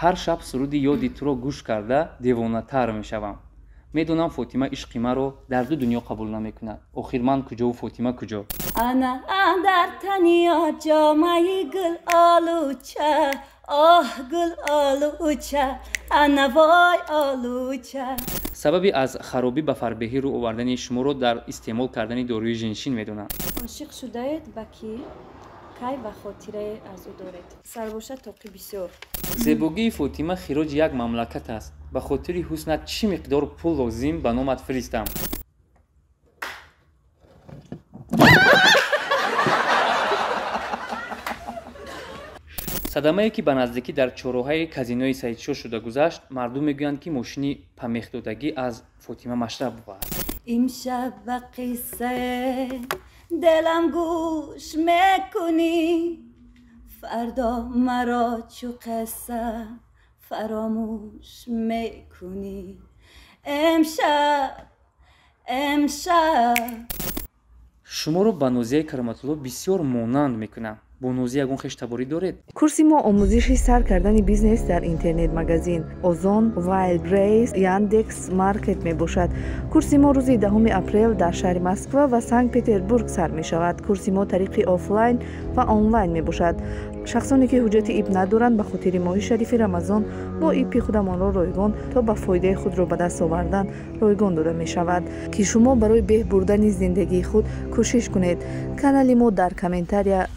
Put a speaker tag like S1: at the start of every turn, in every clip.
S1: Ҳар шаб суруди ёди туро гӯш карда девонатар мешавам. Медонам, Фотима ишқи маро дар ду дунё қабул намекунад. Охир ман куҷову Фотима куҷо?
S2: Ана дар таниё ҷомаи гул олуча, оҳ, гул олуча, ана вой олуча.
S1: Сабаби аз харобӣ ба фарбеҳӣ рӯ овардани шуморо дар истеъмол кардани доруи жиншин медонам.
S2: Ошиқ шудаед ба кӣ, кай ва хотирае аз ӯ доред? Сарбоша тоқӣ бисёр.
S1: Зебогии Фотима хироҷи як мамлакат аст. Ба хотири ҳуснат чӣ миқдор пул лозим ба номат фиристам? Садамае, ки ба наздикӣ дар чорроҳаи казинои Саидшоҳ шуда гузашт, мардум мегӯянд, ки мошини памехдодагӣ аз Фотима Машрабова аст.
S2: Имшаб ба қиссае дилам гӯш мекунӣ, фардо маро чу қисса фаромӯш мекунӣ. Имшаб, имшаб.
S1: Шуморо ба Нозияи Кароматулло бисёр монанд мекунам. Бо Нозия ягон хештаборӣ доред?
S3: Курси мо омӯзиши сар кардани бизнес дар интернет-магазин Озон, Wildberries, Яндекс Маркет мебошад. Курси мо рӯзи 10 апрел дар шаҳри Москва ва Санкт Петербург сар мешавад. Курси мо тариқи офлайн ва онлайн мебошад. Шахсоне, ки ҳуҷҷати ИП надоранд, ба хотири моҳи шарифи Рамазон мо ИПи худамонро ройгон то ба фоидаи худро ба даст овардан ройгон дода мешавад, ки шумо барои беҳ бурдани зиндагии худ кӯшиш кунед. Канали мо дар комментария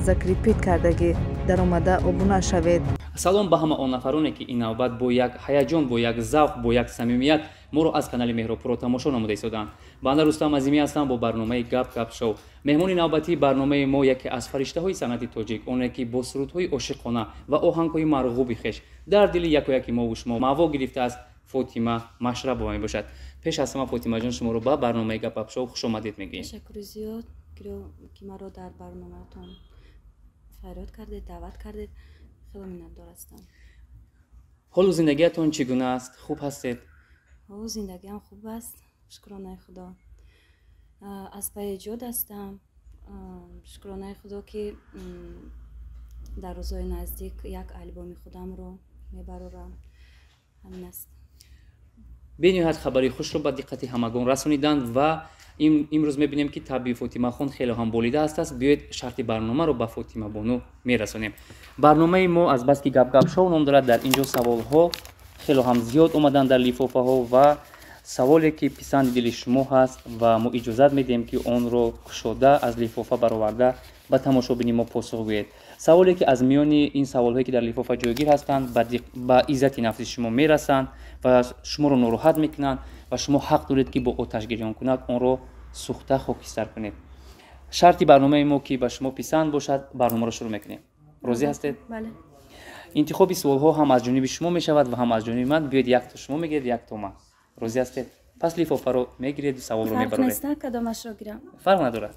S3: закрепить кардагӣ, даромада обуна шавед.
S1: Салом ба ҳама он нафароне, ки ин навбат бо як ҳаяҷон, бо як завқ, бо як самимият моро аз канали Меҳробпурро тамошо намуда истодаанд. Банда Рустам Азимӣ ҳастам бо барномаи Гап Гап Шоу. Меҳмони навбатии барномаи мо яке аз фариштаҳои санъати тоҷик, оне ки бо сурудҳои ошиқона ва оҳангҳои марғуби хеш дар дили яку яки мову шумо маъво гирифтааст, Фотима Машрабова мебошад. Пеш аз ҳама, Фотимаҷон, шуморо ба барномаи Гап Гап Шоу хушомадед мегӯем.
S2: Ташаккури зиёд, ки маро дар барномаатон фарёд кардед, даъват кардед. Хеле миннатдор ҳастам.
S1: Ҳолу зиндагиятон чӣ гуна аст? Хуб ҳастед?
S2: Ҳолу зиндагиам хуб аст, шукронаи Худо. Аз пайи эҷод ҳастам. Шукронаи Худо, ки дар рӯзҳои наздик як албоми худамро мебарорам. Ҳамин аст.
S1: Бениҳоят хабари хушро ба диққати ҳамагон расониданд ва имрӯз мебинем, ки табъи Фотимахон хеле ҳам болида ҳастааст. Биёед, шарти барномаро ба Фотимабону мерасонем. Барномаи мо азбаски Гап Гап Шоу ном дорад, дар ин ҷо саволҳо хеле ҳам зиёд омаданд дар лифофаҳо ва саволе, ки писанди дили шумо ҳаст ва мо иҷозат медиҳем, ки онро кушода аз лифофа бароварда ба тамошобини мо посух гӯед. Саволе, ки аз миёни ин саволҳое, ки дар лифофа ҷойгир ҳастанд, ба иззати нафси шумо мерасанд ва шуморо нороҳат мекунанд ва шумо ҳақ доред, ки бо оташгирёнкунак онро сӯхта хокистар кунед. Шарти барномаи мо, ки ба шумо писанд бошад, барномаро шурӯъ мекунем. Розӣ ҳастед?
S2: Бале.
S1: Интихоби суолҳо ҳам аз ҷониби шумо мешавад ва ҳам аз ҷониби ман. Биёед, якто шумо мегиред, якто ман. Розӣ ҳастед? Пас лифофаро мегиред, саволро мебароред.
S2: Кадомашро гирам?
S1: Фарқ надорад.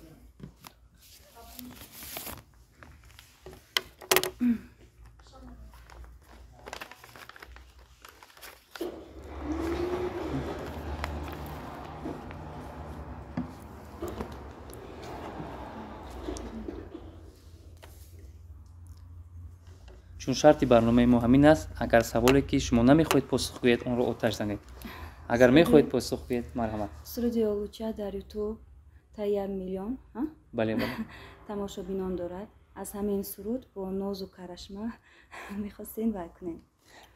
S1: Чун шарти барномаи мо ҳамин аст, агар саволе, ки шумо намехоҳед посух гӯед, онро оташ занед. Агар мехоҳед посух гӯед, марҳамат.
S2: Суруди Олуча дар Ютуб та 1 миллион
S1: Бале, бале.
S2: тамошобинон дорад. Аз ҳамин суруд бо нозу карашма мехостем вай кунем.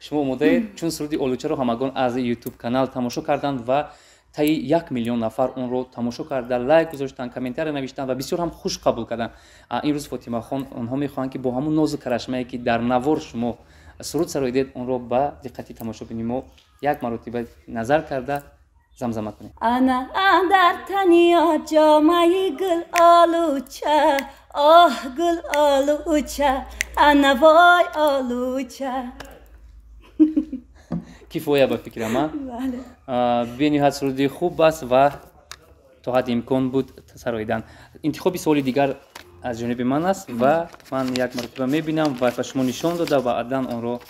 S1: Шумо омодаед? Чун суруди Олучаро ҳамагон аз Ютуб канал тамошо карданд ва таи 1 миллион нафар онро тамошо карда, лайк гузоштанд, комментария навиштанд ва бисёр ҳам хуш қабул карданд. Имрӯз, Фотимахон, онҳо мехоҳанд, ки бо ҳамун нозу карашмае, ки дар навор шумо суруд сароидед, онро ба диққати тамошобини мо як маротиба назар карда замзама кунем.
S2: Ана дар таниё ҷомаи гул олуча, оҳ, гул олуча, ана вой олуча.
S1: Кифоя ба фикрам. Бениҳоят суруди хуб аст ва то ҳадди имкон буд сароидан. Интихоби суоли дигар аз ҷониби ман аст ва ман як маротиба мебинам ва ба шумо нишон дода, баъдан онро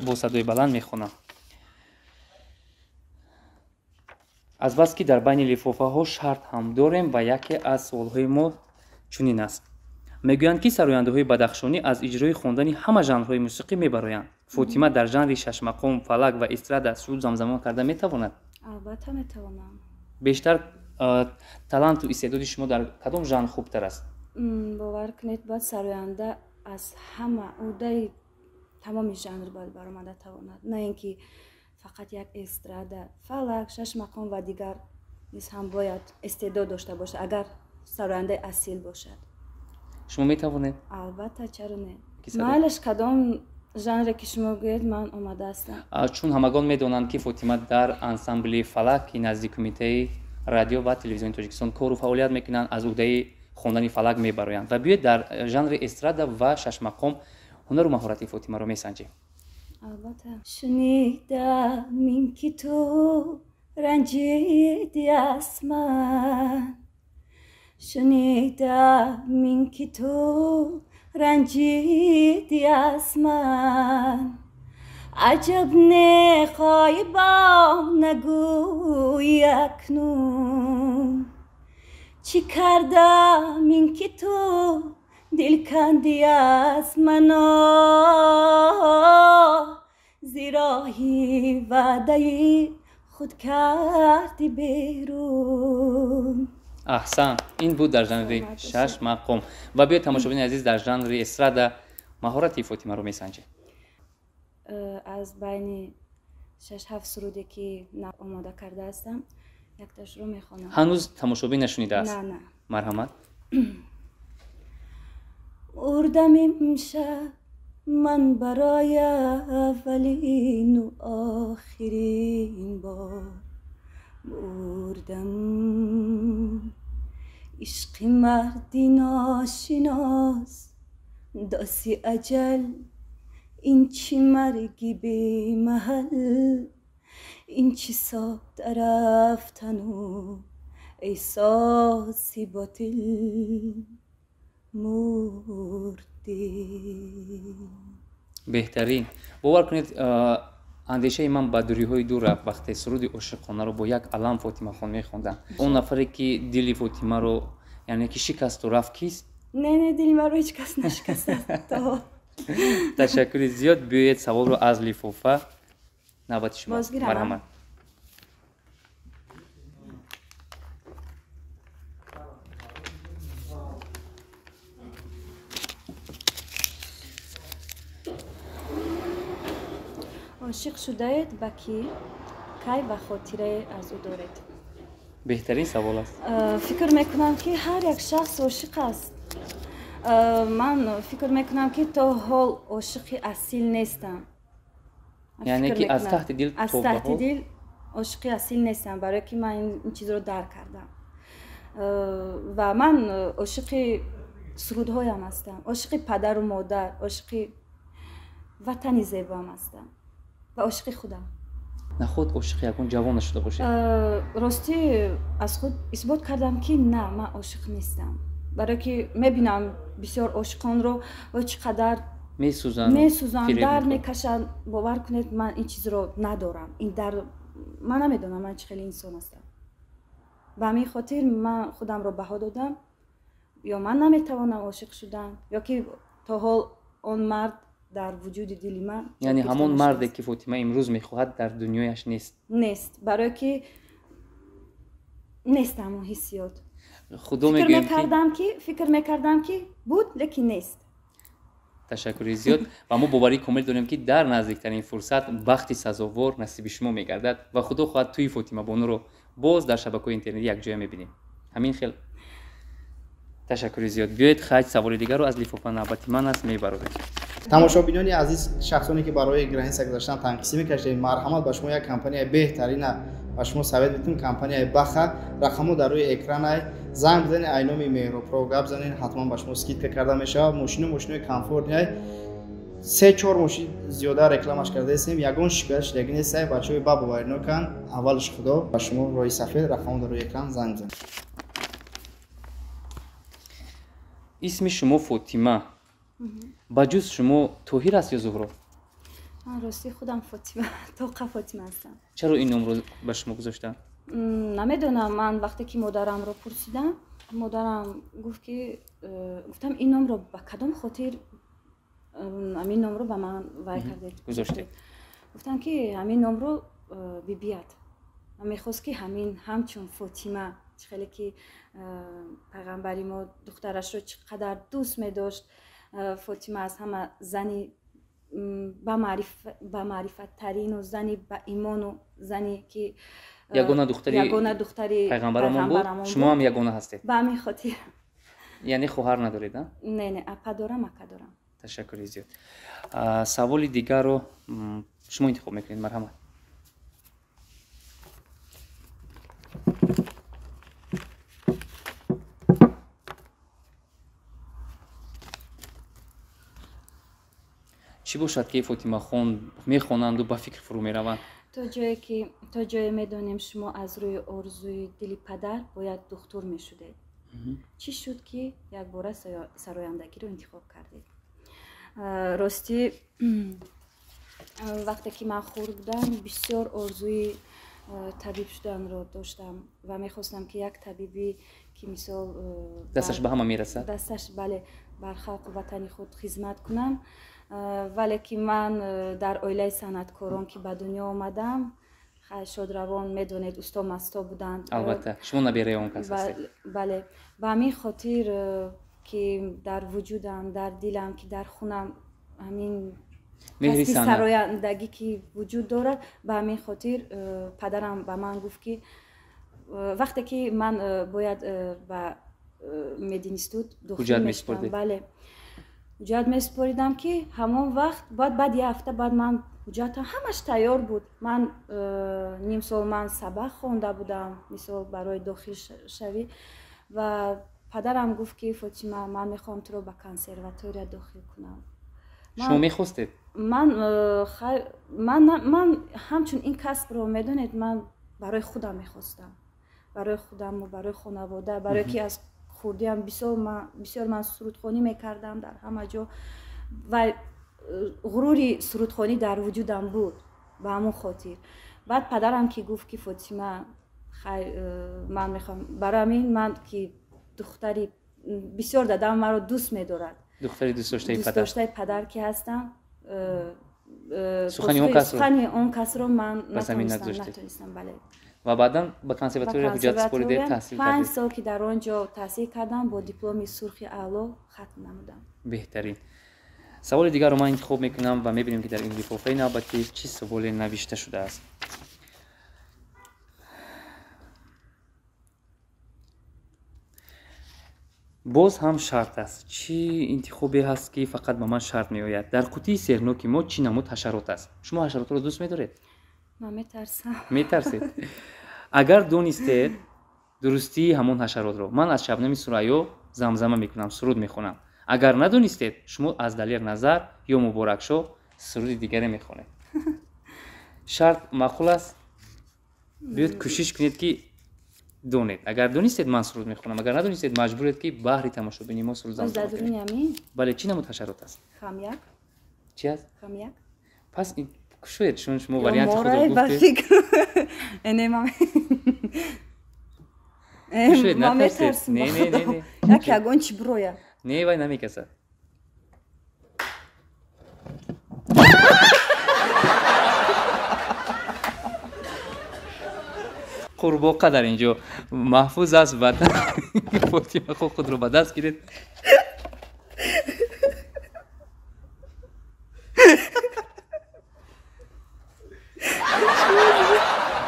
S1: бо садои баланд мехонам. Азбаски дар байни лифофаҳо шарт ҳам дорем ва яке аз суолҳои мо чунин аст: мегӯянд, ки сарояндаҳои бадахшонӣ аз иҷрои хондани ҳама жанрҳои мусиқӣ мебароянд. Фотима дар жанри шашмақом, фалак ва эстрада суруд замзама карда метавонад?
S2: Албатта, метавонам.
S1: Бештар таланту истеъдоди шумо дар кадом жанр хубтар аст?
S2: Бовар кунед, бояд сароянда аз ҳама уҳдаи тамоми жанр бояд баромада тавонад, на ин ки фақат як эстрада, фалак, шашмақом ва дигар низ ҳам бояд истеъдод дошта бошад, агар сарояндаи асил бошад.
S1: Шумо метавонед?
S2: Албатта, чаро не? Майлаш, кадом жанре ки шумо гӯед, ман омода ҳастам.
S1: Чун ҳамагон медонанд, ки Фотима дар ансамбли фалак, ки назди Кумитаи радио ва телевизиони Тоҷикистон кору фаъолият мекунанд, аз уҳдаи хондани фалак мебароянд. Ва биёед, дар жанри эстрада ва шашмақом ҳунару маҳорати Фотимаро месанҷем.
S2: Албатта. Шунидам ин ки ту ранҷидӣ аз ман, шунидам ин ки ту ранҷидӣ аз ман, аҷаб не ғоибон нагӯӣ акнун, чӣ кардам ин ки ту дил кандӣ аз мано, зи роҳи ваъдаи худ кардӣ берун.
S1: Аҳсан, ин буд дар жанри шаш мақом. Ва биёед, тамошобини азиз, дар жанри эстрада маҳорати Фотимаро месанҷем.
S2: Аз байни шаш ҳафт суруде ки омода карда ҳастам, якташро мехонам.
S1: Ҳанӯз тамошобин нашунидааст.
S2: На, на.
S1: Марҳамат.
S2: Мурдам имшаб ман барои аввалину охирин бор, мурдам. Ишқи марди ношинос доси аҷал, ин чӣ марги бемаҳал, ин чӣ сода рафтану эҳсоси ботил, мурдӣ.
S1: Беҳтарин. Бовар кунед, андешаи ман ба дуриҳои дур рафт, вақте суруди ошиқонаро бо як алам Фотимахон мехонданд. Он нафаре ки дили Фотимаро, яъне ки шикасту рафт, кист?
S2: Не, не, дили маро ҳеҷ кас нашикастааст то.
S1: Ташаккури зиёд. Биёед, саволро аз лифофа, навбати шумо. Марҳамат.
S2: Ошиқ шудаед ба кӣ, кай ва хотирае аз ӯ доред?
S1: Беҳтарин савол аст.
S2: Фикр мекунам, ки ҳар як шахс ошиқ аст. Ман фикр мекунам, ки то ҳол ошиқи асил нестам.
S1: Яъне ки аз таҳти дил?
S2: Аз таҳти дил ошиқи асил нестам, барое ки ман ин чизро дарк кардам. Ва ман ошиқи сурудҳоям ҳастам, ошиқи падару модар, ошиқи ватани зебоам ҳастам ва ошиқи худам.
S1: Наход ошиқи ягон ҷавон нашуда бошед?
S2: Ростӣ, аз худ исбот кардам, ки на, ман ошиқ нестам, барое ки мебинам бисёр ошиқонро ва чӣ қадар
S1: месӯзанд,
S2: месӯзанд, дард мекашанд. Бовар кунед, ман ин чизро надорам, ин дар ман намедонам ман чӣ хеле инсон ҳастам. Ба ҳамин хотир ман худамро баҳо додам: ё ман наметавонам ошиқ шудан, ё ки то ҳол он мард дар вуҷуди дили ман.
S1: Яъне ҳамон марде ки Фотима имрӯз мехоҳад, дар дунёяш нест?
S2: Нест, барое ки нест ҳамон ҳиссиёт.
S1: Худо
S2: фикр мекардам, ки буд, лекин нест.
S1: Ташаккури зиёд. Ва мо боварии комил дорем, ки дар наздиктарин фурсат бахти сазовор насиби шумо мегардад ва худо хоҳад, тӯи Фотимабонуро боз дар шабакаҳои интернетӣ якҷоя мебинем. Ҳамин хел. Ташаккури зиёд. Биёед, хайд, саволи дигарро аз лифофа, навбати ман аст, мебарорем.
S4: Тамошобинони азиз, шахсоне ки барои граница гузаштан танқисӣ мекашед, марҳамат, ба шумо як компанияи беҳтарина ба шумо совет метавон, компанияи Баха. Рақамҳо дар рӯи экранай, занг бизанед, айноми Меҳропро гап занед, ҳатман ба шумо скидка карда мешавад. Мошину мошинои комфортниай, се чор мошин зиёда рекламаш кардаистем, ягон шикоят шидагӣ нестай. Бачаҳои ба бовариноканд, аввалш худо ба шумо роҳи сафед. Рақамҳо дар рӯи экран, занг бизанед.
S1: Исми шумо Фотима, ба ҷуз шумо Тоҳир аст ё Зуҳро?
S2: Ман ростӣ худам Фотима, тоқа Фотима ҳастам.
S1: Чаро ин номро ба шумо гузоштанд?
S2: Намедонам. Ман вақте ки модарамро пурсидам, модарам гуфт ки гуфтам, ин номро ба кадом хотир ҳамин номро ба ман вай кардед,
S1: гузоштед.
S2: Гуфтам ки ҳамин номро бибият. Ман мехост ки ҳамин ҳамчун Фотима, чӣ хеле ки пайғамбари мо духтарашро чӣ қадар дӯст медошт, Фотима аз ҳама зани ба маърифаттарину зани ба имону зане ки
S1: ягона духтари пайғамбарамон буд, шумо ҳам ягона ҳастед.
S2: Ба ҳамин хотир.
S1: Яъне хоҳар надоред, а?
S2: Не, не, апа дорам, ака дорам.
S1: Ташаккури зиёд. Саволи дигарро шумо интихоб мекунед, марҳамат. Чӣ бошад ки Фотимахон мехонанду ба фикр фурӯ мераванд?
S2: То ҷое медонем, шумо аз рӯи орзуи дили падар бояд духтур мешудед. Чӣ шуд ки якбора сарояндагиро интихоб кардед? Ростӣ, вақте ки ман хурд будам, бисёр орзуи табиб шуданро доштам ва мехостам ки як табибӣ ки мисол
S1: дасташ ба ҳама мерасад,
S2: дасташ бале, бар халқу ватани худ хизмат кунам. Вале ки ман дар оилаи санъаткорон ки ба дунё омадам, шодравон медонед, усто масто буданд.
S1: Албатта, шумо набераи он кас ҳастед.
S2: Бале, ба ҳамин хотир ки дар вуҷудам, дар дилам, ки дар хунам ҳамин
S1: меҳри
S2: сарояндагӣ ки вуҷуд дорад, ба ҳамин хотир падарам ба ман гуфт ки вақте ки ман бояд ба мединститут дохил мешудам, бале, ҳуҷҷат месупоридам, ки ҳамон вақт баъд як ҳафта баъд ман ҳуҷҷатам ҳамаш тайёр буд. Ман ним сол ман сабақ хонда будам, мисол барои дохил шавӣ, ва падарам гуфт ки Фотима, ман мехоҳам туро ба консерватория дохил кунам.
S1: Шумо мехостед?
S2: Ман ҳамчун ин касбро медонед, ман барои худам мехостам, барои худаму барои хонавода, барое ки аз хурдиам бисёр ман сурудхонӣ мекардам дар ҳама ҷо ва ғурури сурудхонӣ дар вуҷудам буд, ба ҳамон хотир. Баъд падарам ки гуфт ки Фотима, хай, ман мехоҳам, барои ҳамин ман ки духтари бисёр дадам маро дӯст медорад,
S1: духтари дӯстдоштаи падар,
S2: дӯстдоштаи падар ки ҳастам,
S1: сухани
S2: он касро ман натонистам. Бале.
S1: Ва баъдан ба консерватория ҳуҷҷат супоридед, таҳсил кардед.
S2: 5 сол ки дар он ҷо таҳсил кардам, бо дипломи сурхи аъло хатм намудам.
S1: Беҳтарин. Саволи дигарро ман интихоб мекунам ва мебинем ки дар ин лифофаи навбатӣ чӣ саволе навишта шудааст. Боз ҳам шарт аст. Чӣ интихобе ҳаст ки фақат ба ман шарт меояд? Дар қутии сеҳрноки мо чӣ намуд ҳашарот аст? Шумо ҳашаротро дӯст медоред?
S2: Ман метарсам.
S1: Метарсед? Агар донистед дурустии ҳамон ҳашаротро, ман аз Шабнами Сурайё замзама мекунам, суруд мехонам. Агар надонистед, шумо аз Далер Назар ё Муборакшоҳ суруди дигаре мехонед. Шарт маъқул аст? Биёед кӯшиш кунед ки донед. Агар донистед, ман суруд мехонам. Агар надонистед, маҷбуред ки баҳри тамошобини мо суруд замзама кунед. Бале, чӣ намуд ҳашарот аст?
S2: Хамяк.
S1: Чӣ аст?
S2: Хамяк.
S1: Пас кушоед, чун шумо варианти худро гуфтед. Кушоед, натарсед. Не, не, не, не.
S2: Як ягон чӣ бирояд.
S1: Не, вай намекасад. Қурбоқа дар ин ҷо маҳфуз аст ва Фотима худро ба даст гиред.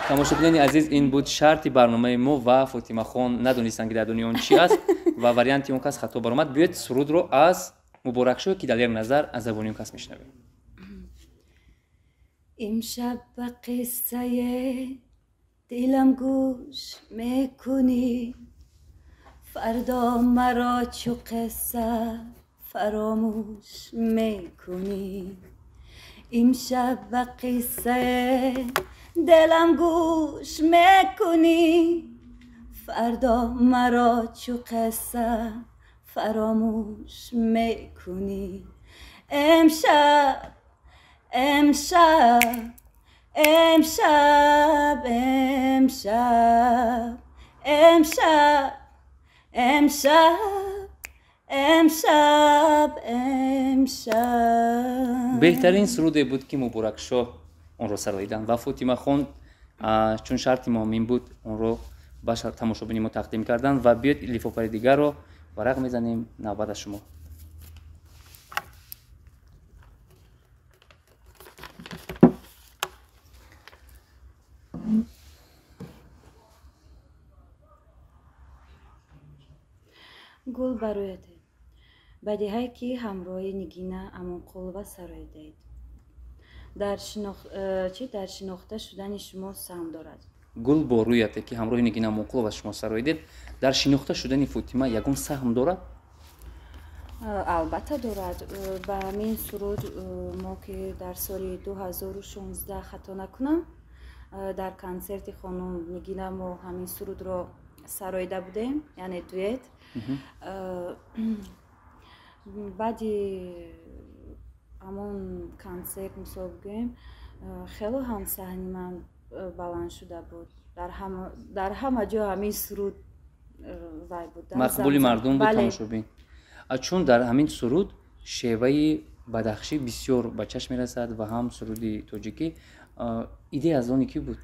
S1: Тамошобинони азиз, ин буд шарти барномаи мо ва Фотимахон надонистанд ки дар дунё он чӣ аст ва варианти он кас хато баромад. Биёед сурудро аз Муборакшоҳ ки Далер Назар аз забони он кас мешунавем.
S2: Имшаб ба қиссаи дилам гӯш мекунӣ, фардо маро чу қисса фаромӯш мекунӣ. Имшаб ба қиссаи дилам гӯш мекунӣ, фардо маро чу қисса фаромӯш мекунӣ. Имшаб, имшаб, имшаб, имшаб, имшаб, имшаб, امشب امشب.
S1: Беҳтарин суруде буд, ки Муборакшоҳ онро сароиданд ва Фотимахон, чун шарти мо ҳамин буд, онро ба тамошобини мо тақдим карданд. Ва биёед, лифофаи дигарро варақ мезанем. Навбат аз шумо.
S2: Гул ба рӯяте, бадиҳае ки ҳамроҳи Нигина Амонқулова сароидаед, дар чи дар шинохта шудани шумо саҳм дорад?
S1: Гул бо рӯяте, ки ҳамроҳи Нигина Амонқулова шумо сароидед, дар шинохта шудани Фотима ягон саҳм дорад?
S2: Албатта дорад. Ба ҳамин суруд мо ки дар соли 2016, хато накунам, дар консерти хонум Нигина мо ҳамин сурудро сароида будем, яъне дуэт. Баъди ҳамон консерт, мисол бигӯем, хело ҳам саҳни ман баланд шуда буд. Дар ҳама ҷо ҳамин суруд вай буд.
S1: Мақбули мардум буд, тамошобин. Чун дар ҳамин суруд шеваи бадахшӣ бисёр ба чашм мерасад ва ҳам суруди тоҷикӣ. Идея аз они кӣ буд?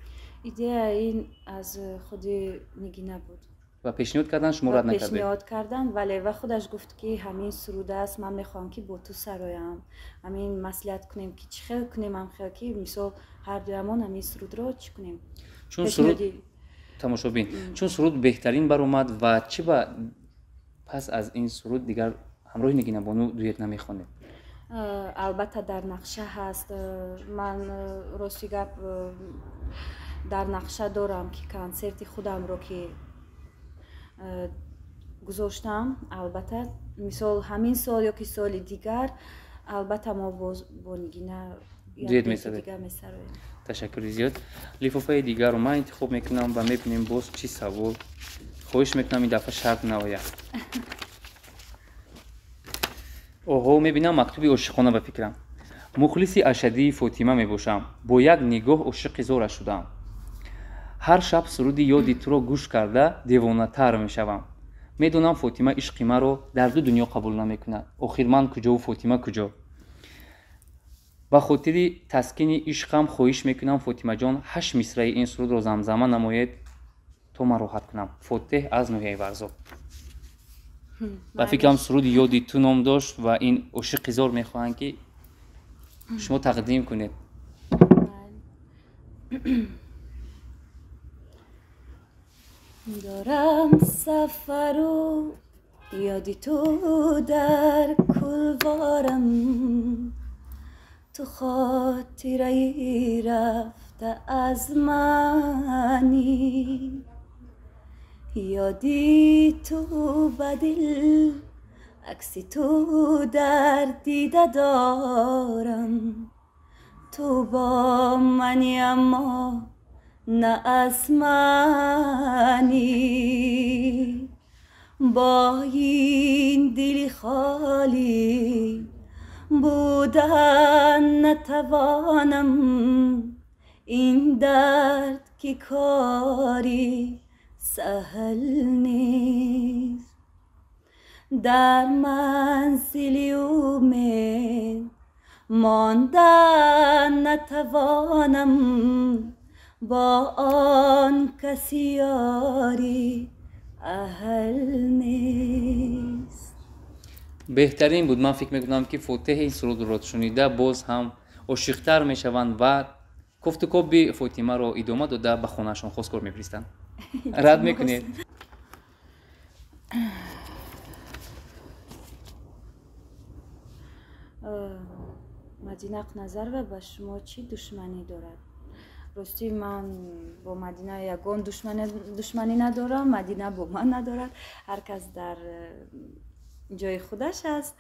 S2: Идея ин аз худи Нигина буд.
S1: Ва пешниҳод кардан, шумо рад накардед?
S2: Пешниҳод кардан, вале, ва худаш гуфт, ки ҳамин суруд аст, ман мехоҳам, ки бо ту сароям, ҳамин маслиҳат кунем, ки чӣ хел кунем, ҳам хел ки мисол ҳардуямон ҳамин сурудро чӣ кунем.
S1: Чун суруд, тамошобин, чун суруд беҳтарин баромад, ва чӣ ба пас аз ин суруд дигар ҳамроҳи Нигинабону дуэт намехонед?
S2: Албатта, дар нақша ҳаст. Ман, рости гап, дар нақша дорам, ки консерти худамро ки гузоштам, албатта, мисол ҳамин сол ё ки соли дигар, албатта, мо боз бо Нигина
S1: дуэт
S2: месароем.
S1: Ташаккури зиёд. Лифофаи дигарро ман интихоб мекунам ва мебинем боз чӣ савол. Хоҳиш мекунам, ин дафъа шарт наояд. Оҳо, мебинам, мактуби ошиқона. Ба фикрам, мухлиси ашаддии Фотима мебошам. Бо як нигоҳ ошиқи зора шудам. Ҳар шаб суруди «Ёди туро» гӯш карда девонатар мешавам. Медонам, Фотима ишқи маро дар ду дунё қабул намекунад. Охир ман куҷову Фотима куҷо? Ба хотири таскини ишқам хоҳиш мекунам, Фотимаҷон, ҳашт мисраи ин сурудро замзама намоед, то ман роҳат кунам. Фотеҳ аз ноҳияи Варзоб. Ба фикрам, суруди «Ёди ту» ном дошт ва ин ошиқи зор мехоҳанд, ки шумо тақдим кунед.
S2: Дорам сафару ёди ту дар кулворам, ту хотираи рафта аз мани. Ёди ту ба дил, акси ту дар дида дорам. Ту бо мани, аммо на аз мани. Бо ин дили холӣ будан натавонам. Ин дард ки кори саҳл нест. Дар манзили умед мондан натавонам. Бо он каси ёри аҳл нест.
S1: Беҳтарин буд. Ман фикр мекунам, ки Фотеҳ ин сурудро шунида боз ҳам ошиқтар мешаванд ва кофтукоби Фотимаро идома дода, ба хонаашон хосгор мефиристанд. Рад мекунед?
S2: Мадина Ақназарова ба шумо чӣ душманӣ дорад? Ростӣ, ман бо Мадина ягон душманӣ надорам, Мадина бо ман надорад. Ҳар кас дар ҷои худаш аст.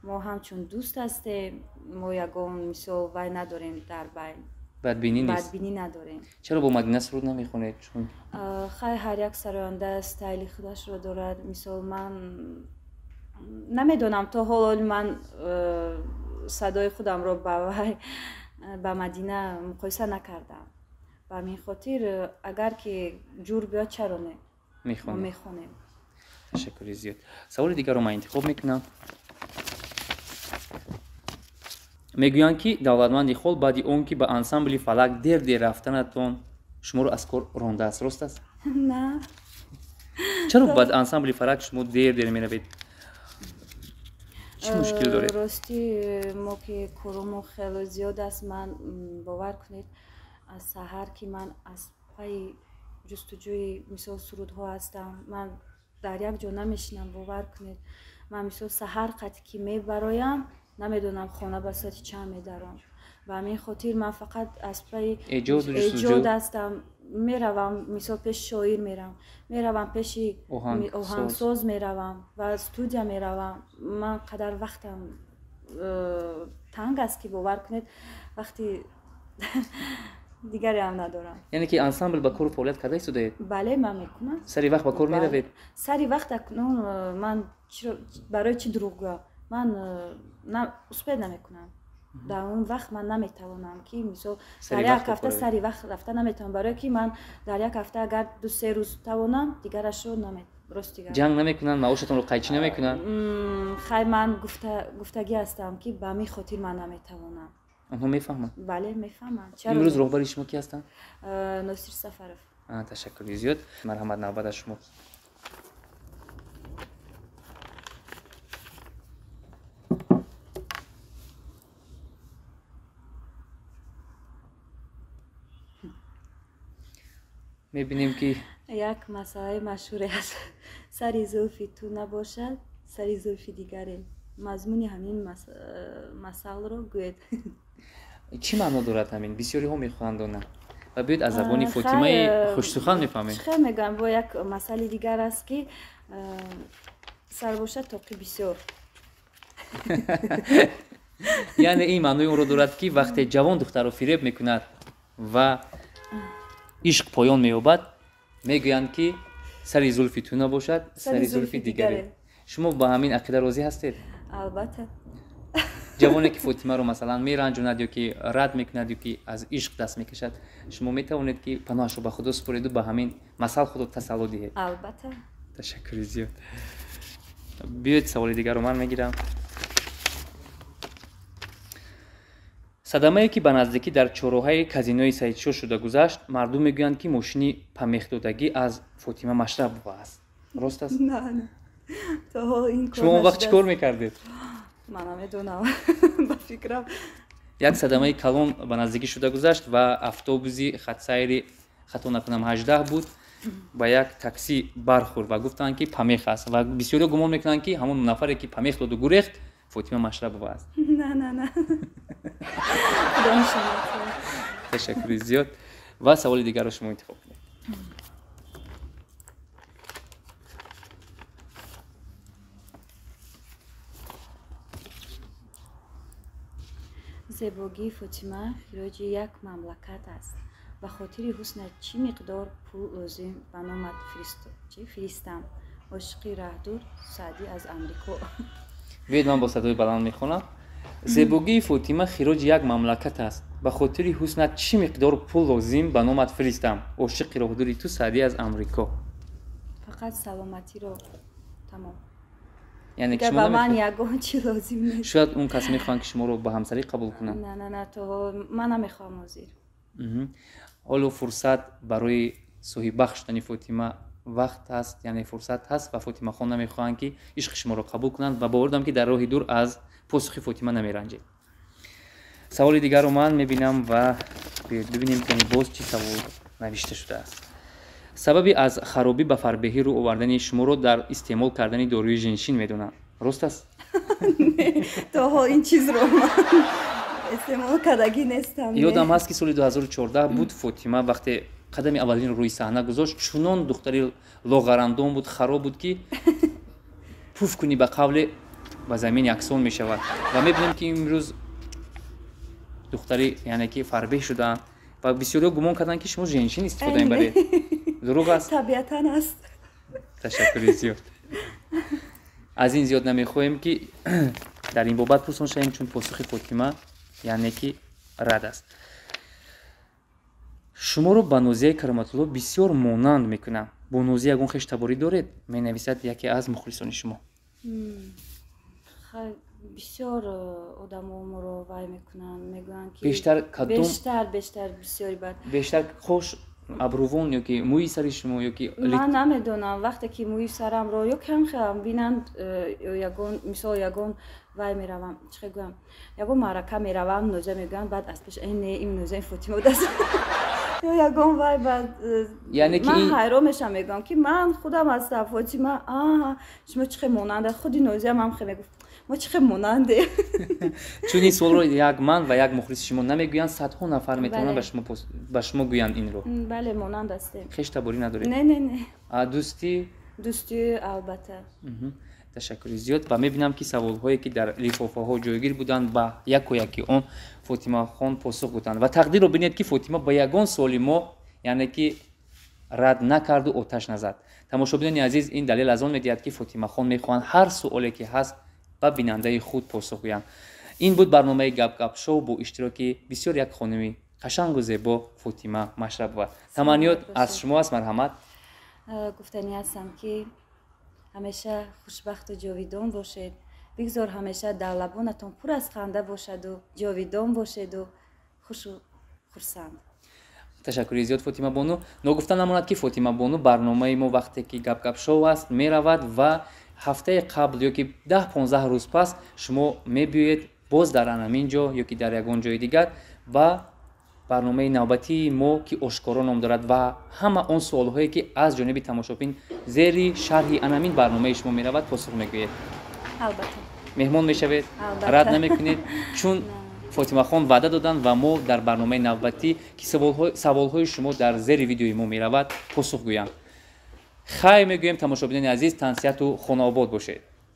S2: Мо ҳамчун дӯст ҳастем. Мо ягон мисол вай надорем дар байн.
S1: Бадбинӣ нест?
S2: Бадбинӣ надорем.
S1: Чаро бо Мадина суруд намехонед? Чун
S2: Хай, ҳар як сароянда стайли худашро дорад. Мисол, ман намедонам, то ҳол ман садои худамро ба вай, ба Мадина муқоиса накардам. Ба ҳамин хотир, агар ки ҷур биёд, чаро не, мехонем.
S1: Ташаккури зиёд. Саволи дигарро ман интихоб мекунам. Мегӯянд, ки Давлатманди Хол баъди он ки ба ансамбли Фалак дер-дер рафтанатон шуморо аз кор рондааст. Рост аст?
S2: На.
S1: Чаро ба ансамбли Фалак шумо дер-дер меравед? Чӣ мушкил доред?
S2: Рости, мо ки коромо хеле зиёд аст, ман бовар кунед, аз саҳар ки ман аз пайи ҷустуҷӯи мисол сурудҳо ҳастам, ман дар як ҷо намешинам, бовар кунед. Ман мисол саҳар қати ки мебароям, намедонам хона ба соати чанд медаром. Ба ҳамин хотир ман фақат аз пайи эҷод ҳастам, меравам, мисол пеши шоир меравам, меравам пеши оҳангсоз меравам ва студия меравам. Ман қадар вақтам танг аст, ки бовар кунед, вақти дигаре ҳам надорам.
S1: Яъне ки ансамбл ба кору фаъолият карда истодаед?
S2: Бале, ман мекунам.
S1: Сари вақт ба кор меравед?
S2: Сари вақт акнун ман барои чӣ дурӯғ гӯям? Ман успед намекунам. Дар он вақт ман наметавонам, ки мисол дар як ҳафта сари вақт рафта наметавонам, барое ки ман дар як ҳафта агар 2-3 рӯз тавонам, дигарашро рост дигар.
S1: Ҷанг намекунанд, маошатонро қайчӣ намекунанд?
S2: Хай, ман гуфтагӣ ҳастам, ки ба ҳамин хотир ман наметавонам.
S1: Онҳо мефаҳманд?
S2: Бале, мефаҳманд.
S1: Имрӯз роҳбари шумо ки ҳастанд?
S2: Носир Сафаров.
S1: Ташаккури зиёд. Марҳамат, навбат аз шумо. Мебинем, ки
S2: як масъалаи машҳуре аст: сари зулфи ту набошад, сари зулфи дигаре. Мазмуни ҳамин масъалро гӯед.
S1: Чӣ маъно дорад ҳамин? Бисёриҳо мехоҳанд донанд ва биёед аз забони Фотимаи хушсухан мефаҳмем.
S2: Чӣ хел мегӯям, бо як масъали дигар аст, ки сар бошад тоқи бисёр.
S1: Яъне ин маънои онро дорад, ки вақте ҷавон духтарро фиреб мекунад ва ишқ поён меёбад, мегӯянд, ки сари зулфи ту набошад, сари зулфи дигаре. Шумо ба ҳамин ақида розӣ ҳастед?
S2: Албатта.
S1: Ҷавоне ки Фотимаро масалан меранҷонад ё ки рад мекунад ё ки аз ишқ даст мекашад, шумо метавонед, ки паноҳашро ба Худо супориду ба ҳамин масъал худо тасалло диҳед?
S2: Албатта.
S1: Ташаккури зиёд. Биёед, саволи дигарро ман мегирам. Садамае ки ба наздикӣ дар чорроҳаи казинои Саидшоҳ шуда гузашт, мардум мегӯянд, ки мошини памехдодагӣ аз Фотима Машрабова аст. Рост аст?
S2: На, то ҳол ин кор
S1: Шумо он вақт чӣ кор мекардед?
S2: Ман намедонам, ба фикрам.
S1: Як садамаи калон ба наздикӣ шуда гузашт ва автобуси хатсайри, хато накунам, 18 буд, ба як таксӣ бархӯрд ва гуфтанд, ки памех аст, ва бисёриҳо гумон мекунанд, ки ҳамон нафаре ки памех доду гурехт, Фотима Машрабова аст.
S2: На, на, на.
S1: Ташаккури зиёд. Ва саволи дигарро шумо интихоб кунед.
S2: Зебогии Фотима хироҷи як мамлакат аст. Ба хотири ҳуснат чӣ миқдор пул лозим ба номат фиристам? Ошиқи раҳдур Саъдӣ аз Амрико.
S1: Биёед, ман бо садои баланд мехонам. Зебогии Фотима хироҷи як мамлакат аст. Ба хотири ҳуснат чӣ миқдор пул лозим ба номат фиристам? Ошиқи роҳдури ту Саъдӣ аз Амрико.
S2: Фақат саломатиро, тамом.
S1: Яъне
S2: Дигар ба ман ягон чӣ лозим нест.
S1: Шояд он кас мехоҳанд, ки шуморо ба ҳамсарӣ қабул кунанд.
S2: На, на, на, то ман намехоҳам ҳозир.
S1: Ҳоло фурсат барои соҳиббахт шудани Фотима вақт ҳаст, яъне фурсат ҳаст ва Фотимахон намехоҳанд, ки ишқи шуморо қабул кунанд ва бовар дорам, ки дар роҳи дур аз посухи Фотима намеранҷед. Саволи дигарро ман мебинам ва биёед бибинем, ки боз чӣ савол навишта шудааст. Сабаби аз харобӣ ба фарбеҳӣ рӯ овардани шуморо дар истеъмол кардани доруи женшин медонанд. Рост аст?
S2: То ҳол ин чизро ман истеъмол кардагӣ нестам.
S1: Ёдам ҳаст, ки соли 2014 буд, Фотима вақте қадами аввалинро рӯи саҳна гузошт, чунон духтари лоғарандом буд, хароб буд, ки пуф кунӣ, ба қавле ба замин яксон мешавад. Ва мебинем, ки имрӯз духтари, яъне ки фарбеҳ шудаанд ва бисёриҳо гумон карданд, ки шумо женшин истифода мебаред. Дурӯғ аст?
S2: Табиатан аст.
S1: Ташаккури зиёд. Аз ин зиёд намехоҳем, ки дар ин бобат пурсон шавем, чун посухи Фотима, яъне ки рад аст. Шуморо ба Нозияи Кароматулло бисёр монанд мекунам. Бо Нозӣ ягон хештаборӣ доред? Менависад яке аз мухлисони шумо.
S2: Бисёр одамо моро вай мекунанд, мегӯянд ки
S1: Бештар кадом?
S2: Бештар бисёри бад.
S1: Бештар қош, абрувон ё ки мӯи сари шумо ё ки?
S2: Ман намедонам, вақте ки мӯи сарамро ё кам хелам бинанд, ягон мисол, ягон вай меравам, чӣ гӯям, ягон маърака меравам, Нозия мегӯянд, баъд аз пеш: «Не, ин Нозия, ин Фотима будааст», ё ягон вай, баъд
S1: Яъне ки
S2: ман ҳайрон мешавам, мегӯям, ки ман худам ҳастам, Фотима. «Аҳа, шумо чӣ хел монанда!» Худи Нозиям ҳам хел мегуфт: «Мо чӣ хел монандем!»
S1: Чун ин суолро як ман ва як мухлиси шумо намегӯянд, садҳо нафар метавонанд ба шумо гӯянд инро.
S2: Бале, монанд ҳастем.
S1: Хештаборӣ надоред?
S2: Не.
S1: Дӯстӣ?
S2: Дӯстӣ, албатта.
S1: Ташаккури зиёд. Ва мебинам, ки саволҳое, ки дар лифофаҳо ҷойгир буданд, ба яку яки он Фотимахон посух гуфтанд. Ва тақдирро бинед, ки Фотима ба ягон суоли мо, яъне ки, рад накарду оташ назад. Тамошобинони азиз, ин далел аз он медиҳад, ки Фотимахон мехоҳанд ҳар суоле, ки ҳаст, ба бинандаи худ посух гӯянд. Ин буд барномаи Гап Гап Шоу бо иштироки бисёр як хонуми қашангу зебо Фотима Машрабова. Таманниёт аз шумо аст, марҳамат.
S2: Гуфтанӣ ҳастам, ки ҳамеша хушбахту ҷовидон бошед. Бигзор ҳамеша дар лабонатон пур аз ханда бошаду ҷовидон бошеду хушу хурсанд.
S1: Ташаккури зиёд, Фотима бону. Ногуфта намонад, ки Фотима бону барномаи мо, вақте ки Гап Гап Шоу аст, меравад ва ҳафтаи қабл ё ки 10-15 рӯз пас шумо мебиёед боз дар анамин ҷо ё ки дар ягон ҷои дигар ба барномаи навбатии мо, ки Ошкоро ном дорад, ва ҳама он суолҳое, ки аз ҷониби тамошобин зери шарҳи анамин барномаи шумо меравад, посух мегӯед.
S2: Албатта.
S1: Меҳмон мешавед, рад намекунед, чун Фотимахон ваъда доданд ва мо дар барномаи навбатӣ, ки саволҳои шумо дар зери видеои мо меравад, посух гӯянд. Хайр мегӯем, тамошобинони азиз, тансиҳату хонаобод бошед.